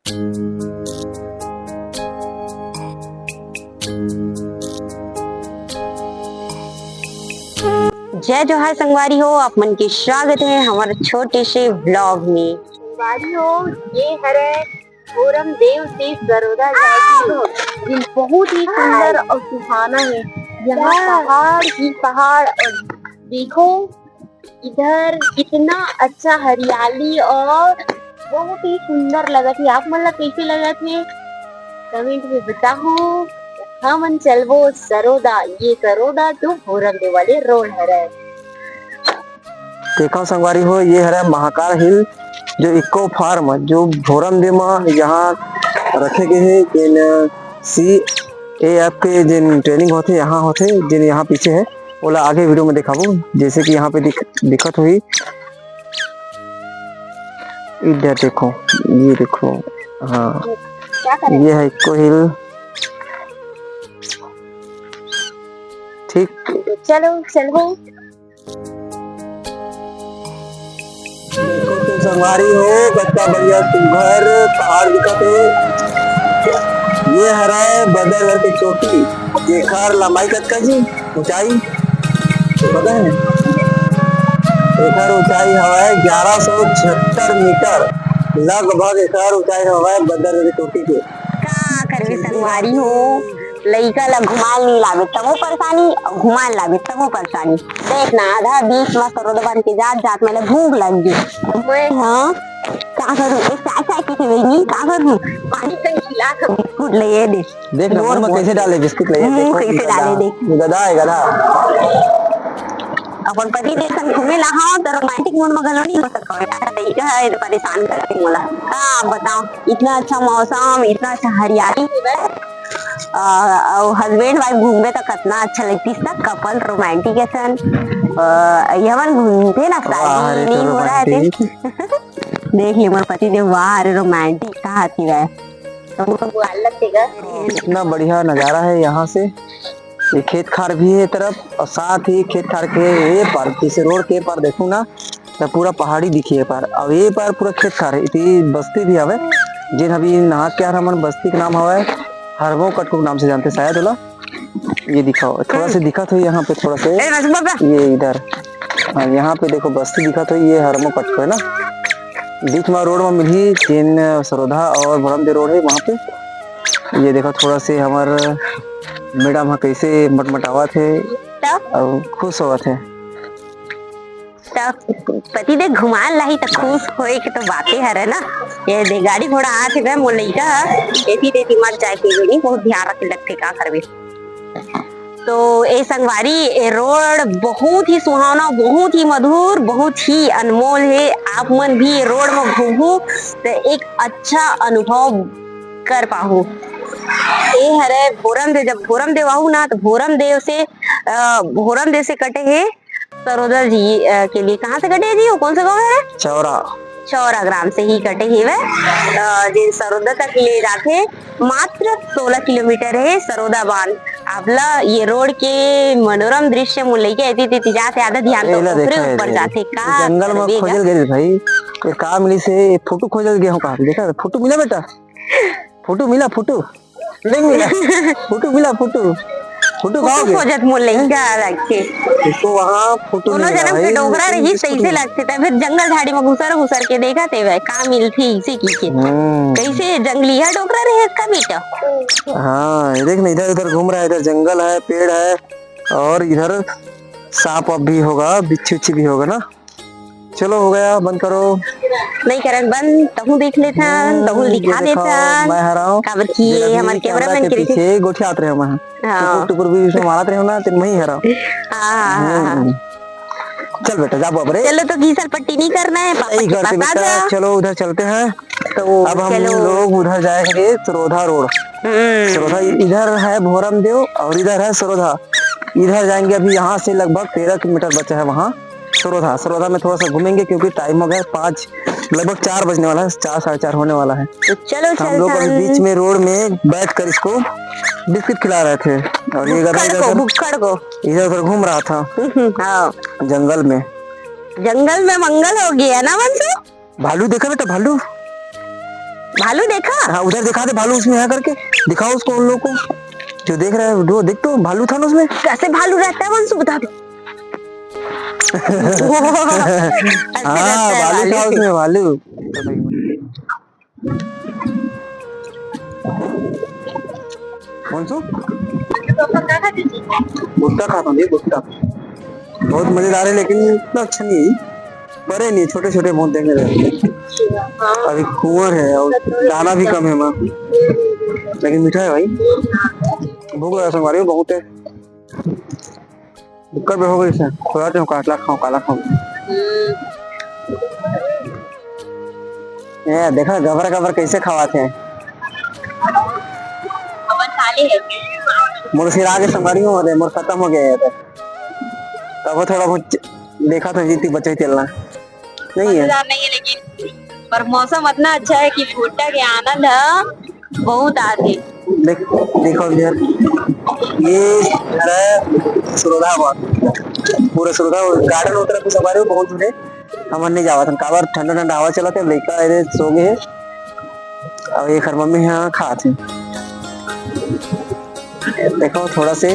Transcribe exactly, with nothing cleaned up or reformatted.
जय जोहार संगवारी हो, आप मन के स्वागत है हमारे छोटे से vlog में। संगवारी हो, ये हरे भोरम देव से सरोदा जाए के road, जिन बहुत ही सुंदर और सुहाना है। यहाँ पहाड़ ही पहाड़, और देखो इधर कितना अच्छा हरियाली और बहुत ही सुंदर लगत है। आप मन ला कैसे लगत है, comment में बताओ। हमन चलबो सरोदा, ये सरोदा जो भोरम देव वाले road हरे। देखो संगवारी हो, ये हरे महाकाल हिल, जो इको फार्म, जो भोरम देव म यहाँ रखे गए हे, जेन सी ए एफ के जेन training होथे, यहाँ होथे, जेन यहाँ पीछे है, ओला आगे video में दिखाबो। जैसे कि यहाँ पे दिख, दिखत होही, इधर देखो, ये देखो, हाँ, क्या करें? ये है इको हिल, ठीक। चलो, चलो। देखो तो संगवारी हो, कतका बढ़िया सुघर पहाड़ दिखत हे। ये हरे बदरगढ़ के चोटी, जेकर लंबाई कतका जी? ऊंचाई पता है? एकर ऊंचाई हवय ग्यारह सौ छिहत्तर मीटर, लगभग एकर ऊंचाई हवय बदरगढ़ के चोटी के। का करबे संगवारी हो, लइका ला घुमाए ल नइ लाबे तभो परेशानी, अउ घुमाए ल लाबे तभो परेशानी। देख ना, आधा बीच म सरोदा बांध के जात जात में भूख लग गे। मैं, हाँ, का करूँ? एक चाय, चाय पीथे बहिनी, का करूँ? पानी कहीं खिला के बिस्कुट ले ये दे। देख ना, मुंह में कैसे डाले बिस्कुट ले ये, हम्म, देखो, कैसे डाले, देख। गधा है, गधा। अपन पति देव संग घूमे ला, हाँ, तो romantic mood में घलो नहीं हो सकता है। लइका है, तो परेशान करते मोला। का बताओ, इतना अच्छा मौसम, इतना अच्छा हरियाली। अ, अउ husband wife घूमबे त कतना अच्छा लगतिस, त couple romantic असन। अ, ये हमन घूमथे ना, वाह शादी रे, नहीं तो हो रहा है romantic। देख ले मोर पति देव, वाह रे romantic, कहा थी वह। तो हमको बुआ लगते गा। कितना बढ़िया नजारा है यहाँ से। ये खेत खार भी है ये तरफ, और साथ ही खेत खार के ये पार, जैसे road के पार देखूँ ना, त पूरा पहाड़ी दिखी ये पार, अउ ये पार पूरा खेत खार है। इति बस्ती भी हवे, जेन अभी नहा के यार हमन बस्ती के नाम हवे हरमो कटको के नाम से जानते शायद ओला। ये दिखाओ, थोड़ा से दिखत हो यहाँ पे, थोड़ा से ए, राजू बाबा। ये इधर, हाँ, यहाँ पे देखो बस्ती दिखत हो, ये हरमो कटको है ना, बीच में road में मिलही, जेन सरोधा और भोरमदेव road है वहाँ पे। ये देखो थोड़ा से हमर madam ह कैसे मटमटावत है तब? और खुश होवत है। त पति देव घुमान लाही त खुश होए के तो बाते हरे ना। ये दे गाड़ी घोड़ा आत हे, मोर लइका ह एती तेती मत जाए के, नहीं बहुत ध्यान रखे लगथे, का करबे। तो ए संगवारी, ए road बहुत ही सुहावना, बहुत ही मधुर, बहुत ही अनमोल हे। आप मन भी ए road म घूमहू त एक अच्छा अनुभव कर पाहू। ए हरे भोरमदेव, जब भोरमदेव आहू ना, त भोरमदेव से, अ, भोरमदेव से कटे हे सरोदा जी, अ, के लिए। कहाँ से कटे हे जी? वो कौन सा गाँव है? चौरा। चौरा ग्राम से ही कटे हे वह। अ, जे सरोदा तक ले जाथे, मात्र सोलह किलोमीटर हे सरोदा बांध। आप ला ये road के मनोरम दृश्य मुन लइके एती तेती जाथे, आधा ध्यान तो एला ओकरे देखा है ऊपर रे। जाथे। का जंगल में करबे खोजल गा? गए भाई, ये का मिली से फोटो खोजल गए हो कहाँ? देखा फोटो मिला बेटा, फोटो मिला, फोटो। नहीं मिला। फोटो मिला, फोटो। फोटो फोटो खाओगे? खोजत मोर लइका लगथे। इसको वहाँ फोटो कोनो नहीं मिला जनम के भाई, डोकरा लेकिन रहिस, इसको तइसे नहीं। लगथे। तब फिर जंगल झाड़ी में घुसर घुसर के देखत हे वह, का मिलथे इसे की के। हम्म। कैसे जंगली है डोकरा रहे इसका बेटा? हाँ, ये देख ना, इधर उधर घूम रहा है, इधर जंगल है, पेड़ है, और इधर सांप वाप भी होगा, बिच्छी उच्छी भी होगा ना। चलो, हो गया, बंद करो। नहीं करन बंद, तहूँ देख लेथन, हम्म, तहूँ दिखा ये देखो, देथन। मैं हराऊं। काबर कि ये ये हमर camera cameraman के के पीछे गोठियात रहे मैं। हाँ। टुकुर टुकुर भी बीच में मारत रहे ना, तो मैं ही हराऊं। हाँ, हाँ, हाँ, हाँ। हम्म। चल बेटा, जा बाप रे। चलो, तो घीसल पट्टी नहीं करना है, पापा यही के करते पास आ बेटा, जा। चलो उधर चलते हैं। तो अब हम चलो। लोग उधर जाएंगे सरोधा road। हम्म। सरोधा इधर है भोरमदेव और इधर है सरोधा। इधर जाएंगे, अभी यहाँ से लगभग तेरह किलोमीटर बचा है वहाँ। सरोधा, सरोधा में थोड़ा सा घूमेंगे क्योंकि time हो गया है पाँच, लगभग चार बजने वाला है, चार, साढ़े चार होने वाला है। तो चलो, तो हम लोग चलते अभी हैं। बीच में road में बैठ कर इसको बिस्किट खिला रहे थे और ये गधा भुक्खड़ को, इधर, भुक्खड़ को। इधर उधर घूम रहा था हम्म, हाँ। जंगल में। जंगल में मंगल हो गया ना वंशु? भालू देखा बेटा, भालू। भालू देखा? हाँ, उधर दिखा दे भालू, उसमें है करके। दिखाओ उसको, उन लोग को जो देख रहा है वो। देख तो, भालू था ना उसमें। कैसे भालू रहता है वंशु, बता दो। ऐसे हाँ, रहता है भालू था भालू। उसमें, भालू। कौन सो? भुट्टा खाता हूँ जी, भुट्टा। बहुत मजेदार है, लेकिन इतना अच्छा नहीं है। बड़े नहीं, छोटे छोटे बहुत देखने रहते हैं। अभी कुंवर है और दाना भी कम है माँ, लेकिन मीठा है भाई। भूख लगा संगवारी, बहुत है। भुक्कड़ पे हो गई से, थोड़ा तो काटला खाओ, काला खाओ। ये देखा, गबर गबर कैसे खवात हे। अपन खा ले है। मोर सिर आगे संगवारी हो रे, मोर खत्म हो गया है। तब वो थोड़ा बहुत देखा था, जितनी बचे चलना नहीं है। मजेदार नहीं है, लेकिन पर मौसम इतना अच्छा है कि भुट्टा के आनंद है। बहुत आगे। देख, देखो इधर, ये घर है सुरोधा भवन। पूरा सुरोधा गार्डन उधर भी संगवारी हो, बहुत दूर है। हमन नहीं जावत हन, काबर ठंडा ठंडा हवा चलत है, लइका एदे सो गए है। और ये घर मम्मी यहाँ खात है। देखो थोड़ा से